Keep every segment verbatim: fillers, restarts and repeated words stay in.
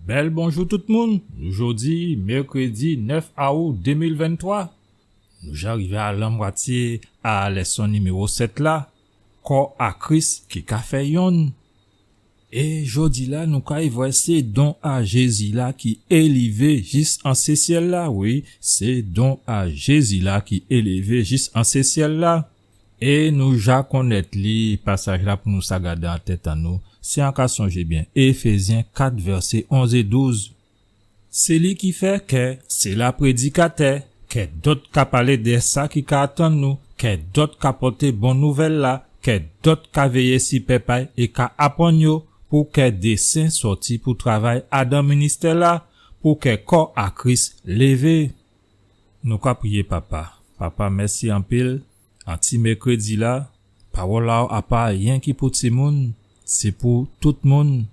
Bèl bonjou tout moun. Nou jòdi, mèkrédi nèf aou dé mil venntwa. Nou ja rivé a lanmwatyé a lèson niméwo sèt la, Kò a Kris ki ka fè yonn. É jòdi-la, nou kay vwè sé don a Jézi la ki élivé jis an sé syèl la, wi, sé don a Jézi la ki élivé jis an sé syèl la. É nou ja konnèt li, pasaj-la pou nou sa gadé an tèt an nou, si an ka sonjé byen, Éfézyen kat, vèsé onz é douz. Sé li ki fè kè sé la prédikatè, kè dòt ka palé dè sa ki ka atann nou, kè dòt ka pòté bon nouvèl-la, kè dòt ka véyé si pèp a-y é ka aprann yo, pou kè dé sen sòti pou travay adan ministè-la, pou kè kò a Kris lévé. Nou ka priyé, Papa. Papa, mèsi anpil. An ti mèkrédi-la, pawòl a-w a pa yenki pou timoun, sé pou tout moun.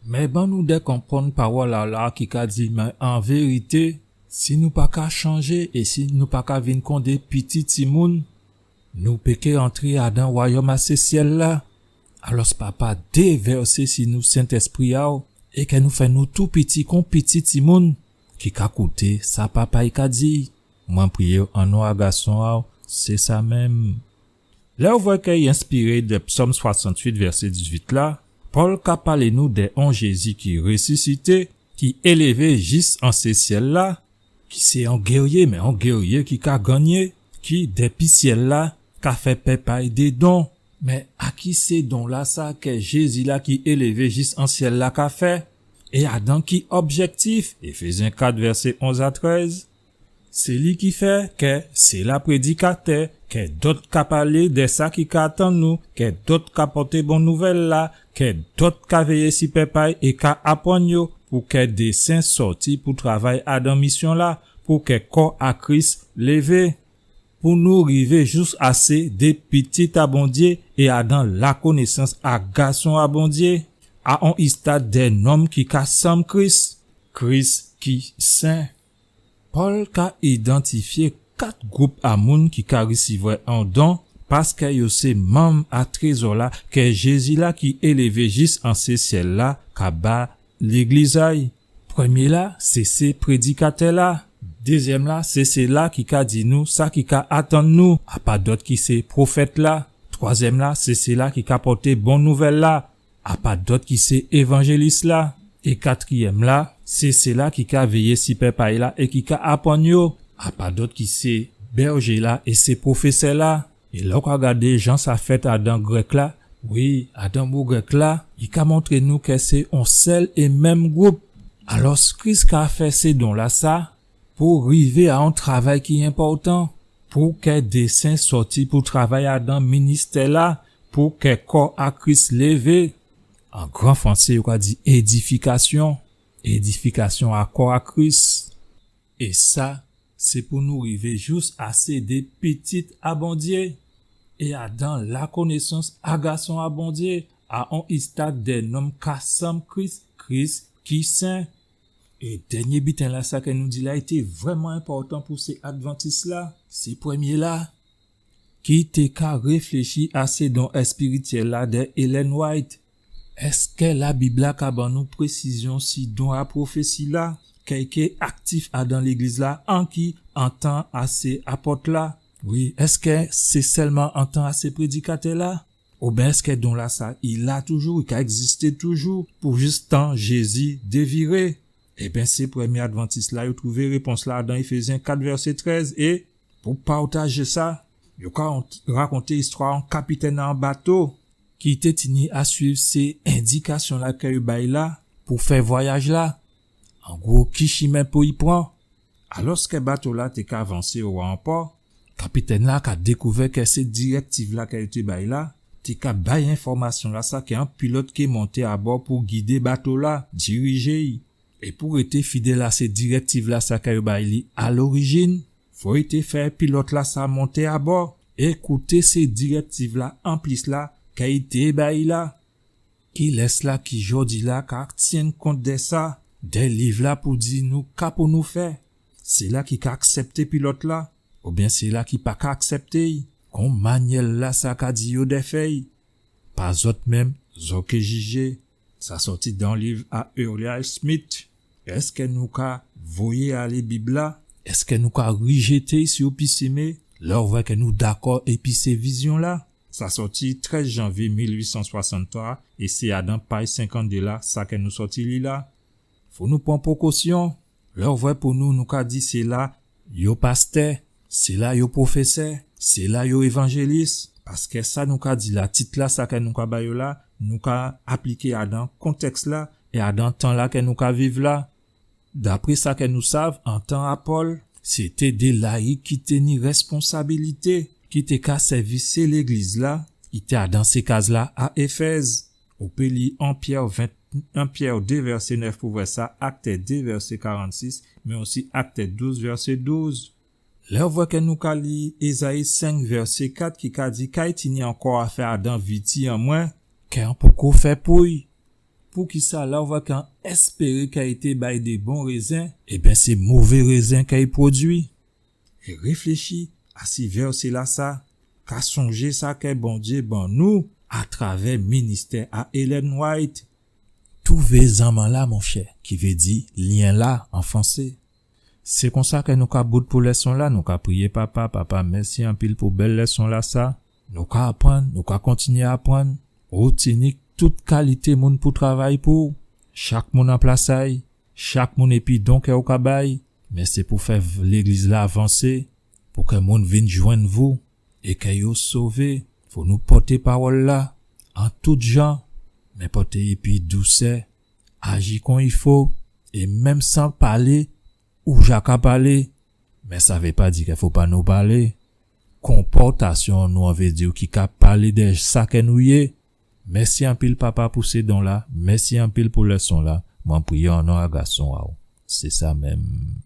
Mé ban nou dè konprann pawòl a-w la ki ka di, mé an vérité, si nou pa ka chanjé é si nou pa ka vin kon dé piti timoun, nou pé ké antré adan wayòm a sé syèl-la. Alòs, Papa, dévèsé si nou Sentèspri a-w é kè nou fè nou tou piti kon piti timoun ki ka kouté sa Papa-y ka di. Mwen priyé-w an non a Gason a-w, sé sa menm. Lè ou vwè kè i enspiré dè Psòm swasantuit, vèsé dizuit la, Pòl ka palé nou dè on Jézi ki résisité, ki élivé jis an sé syèl-la, ki sé on gèryé, mé on gèryé ki ka gannyé, ki, dèpi syèl-la, ka fè pèp a-y dé don. Mé a ki sé don-lasa kè Jézi-la ki élivé jis an syèl-la ka fè? É adan ki objèktif? Éfézyen kat, vèsé onz a trèz. Sé li ki fè kè sé la prédikatè, kè dòt ka palé dè sa ki ka atann nou, kè dòt ka pòté bon nouvèl-la, kè dòt ka véyé si pèp a-y é ka aprann yo, pou kè dé sen sòti pou travay adan misyon-la, pou kè kò a Kris lévé, pou nou rivé jous asé dé pitit a Bondyé é adan lakonésans a Gason a Bondyé, a on istad dè nonm ki ka sanm Kris, Kris ki sen. Pòl ka idantifyé kat gwoup a moun ki ka risivwè on don, paskè yo sé manm a trézò-la kè Jézi-la ki élivé jis an sé syèl-la ka ba légliz a-y. Prèmyé-la, sé, sé prédikatè-la. Dézyèm-la, sé, sé la ki ka di nou sa ki ka atann nou. A pa dòt ki sé pwofèt-la. Twazyèm-la, sé, sé la ki ka pòté bon nouvèl-la. A pa dòt ki sé évanjélis-la. É katriyèm-la, sé, sé la ki ka véyé si pèp a-y la é ki ka aprann yo. A pa dòt ki sé bèjé-la é sé pwofésè-la. É lè ou ka gadé jan sa fèt adan grèk-la, wi, adan mo grèk-la, i ka montré nou kè sé on sèl é menm gwoup. Alòs, Kris ka fè sé don-lasa pou rivé a on travay ki enpòtan, pou kè dé sen sòti pou travay adan ministè-la, pou kè kò a Kris lévé. An gran fransé, yo ka di édifikasyon, édifikasyon a kò a Kris. É sa, sé pou nou rivé jous asé dé pitit a Bondyé, é adan lakonésans a Gason a Bondyé, a on istad dè nonm ka sanm Kris, Kris ki sen. É dènyé biten-lasa kè nou di la, i té vrèman enpòtan pou sé advantis-la, sé prèmyé-la, ki té ka réfléchi a sé don èspirityèl-la dè Ellen White. Èskè Labib-la ka ban nou présizyon si don a pwofési-la, kè i ké aktif adan légliz-la anki an tan a sé apòt-la? Wi, èskè sé sèlman an tan a sé prédikatè-la? Oubyen èskè don-lasa, i la toujou, i ka ègzisté toujou pou jis tan Jézi déviré? Ében, sé prèmyé advantis-la, yo twouvé répons-la dan Éfézyen kat vèsé trèz, é pou pawtajé sa, yo ka rakonté istwa on kapitèn a on bato ki té tini a suiv sé endikasyon-la kè yo ba-y la pou fè vwayaj-la. An gwo, ki chimen pou i pran? Alòskè bato-la té ka vansé owa on pò, kapitèn-la ka dékouvè kè sé dirèktiv-la kè yo té ba-y la té ka bay enfòmasyon-lasa kè on pilòt ké monté abò pou gidé bato-la, dirijé-y. É pou rété fidèl a sé dirèktiv-lasa kè yo ba-y li a lorijin, fò i té fè pilòt-lasa monté abò é kouté sé dirèktiv-la anplis la kè i té ba-y la. Kilès-la ki jòdi-la ka tyenn kont dè sa, dè liv-la pou di nou ka pou nou fè? Sé la ki ka aksèpté pilòt-la, oubyen sé la ki pa ka aksèpté-y, kon manyèl-lasa ka di yo dè fè-y? Pa zòt menm, zòt ké jijé. Sa sòti dan liv a Uriah Smith. Èskè nou ka voyé alé Bib-la? Èskè nou ka rijété-y si ou pisimé, lè ou vwè kè nou dakò épi sé vizyon-la? Sa sòti trèz janvyé mil uit san swasann-twa, é sé adan paj senkant-dé la, sa kè nou sòti li la. Fò nou pran pokosyon. Lè ou vwè pou nou, nou ka di sé la yo pastè, sé la yo pwofésè, sé la yo évanjélis, paskè sa nou ka di la, tit-la, sa kè nou ka ba yo la, nou ka apliké adan kontèks-la é adan tan-la kè nou ka viv la. Dapré sa kè nou sav, an tan a Pòl, sé té dé layik ki té ni rèsponsabilité, ki té ka sèvi sé légliz-la, ki té adan sé kaz-la a Éfèz. Ou pé li en Pyè ven, en Pyè dé vèsé nèf pou vwè sa, Aktè dé vèsé karannsis, mé osi Aktè douz vèsé douz. Lè ou vwè kè nou ka li Ézayi senk vèsé kat ki ka di, kay tini ankò a fè adan viti an mwen, kè an poko fè pou-y. Poukisa lè ou vwè kè an èspéré kè i té bay dé bon rézen, ében sé mové rézen kè i pwodui? É réfléchi asi vèsé-lasa, ka sonjé sa kè Bondyé ban nou atravè ministè a Ellen White. Touvé zanman-la, monchè, ki vé di lyen-la an fransé. Sé konsa kè nou ka bout pou lèson-la, nou ka priyé Papa, Papa, mèsi anpil pou bèl lèson-lasa. Nou ka aprann, nou ka kontinyé aprann. Ou tini tout kalité moun pou travay pou-w. Chak moun an plas a-y, chak moun épi don kè ou ka bay. Mé sé pou fè v-, légliz-la avansé, pou kè moun vin jwenn vou é kè yo sové. Fò nou pòté pawòl-la an tout jan, mé pòté épi dousè, aji kon i fo, é menm san palé, ou ja ka palé, mé sa vé pa di kè fo pa nou palé. Konpòtasyon nou an vé di ki ka palé dè sa kè nou yé. Mèsi anpil, Papa, pou sé don-la. Mèsi anpil pou lèson-la. Mwen priyé an non a Gason a-w. Sé sa menm.